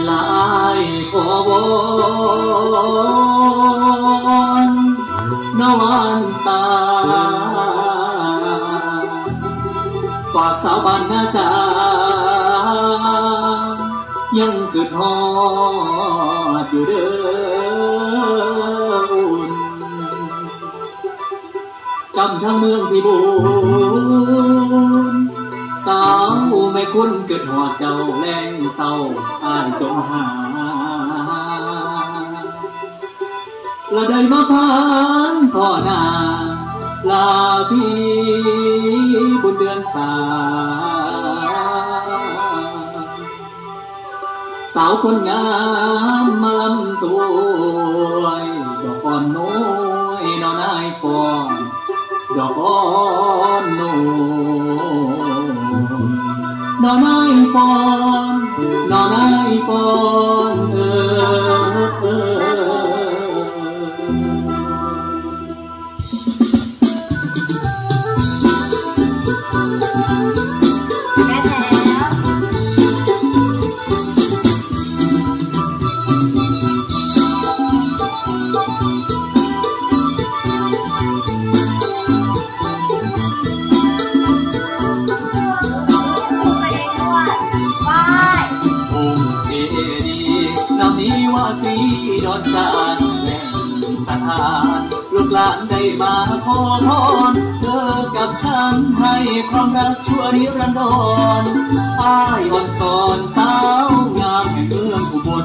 ລາຍຂໍວອນນະວານຕາ ຝາກສາວບ້ານນາຈາ ຍັງຄິດຮອດຢູ່ເດີອຸ່ນ ກຳທາງເມືອງພິບູນ ສາວແມ່ຄຸນຄິດຮອດເຈົ້າ ແລງເຊົ້າອ້າຍຈົ່ງຫາ ລະໄດ້ມາຜ່ານພໍ້ໜ້າ ລາພີ່ບຸນເດືອນສາ ສາວຄົນງາມມາລຳສວຍ ດອກອ່ອນໂນຍ ໜໍ່ນາຍປອນ ດອກອ່ອນໂນຍ ໜໍ່ນາຍປອນ ໜໍ່ນາຍປອນ ເອີ ເອີ ເອີ. ອົງເຈດີ ລຳນີ້ວ່າສີດອນຈານ ແລະສະຖານ ລູກຫຼານໄດ້ມາຂໍພອນ ເທີກັບທ່ານໃຫ້ຄວາມຮັກຊົ່ວນິລັນດອນ ອ້າຍອອນສອນສາວງາມແຫ່ງເມືອງອຸບົນ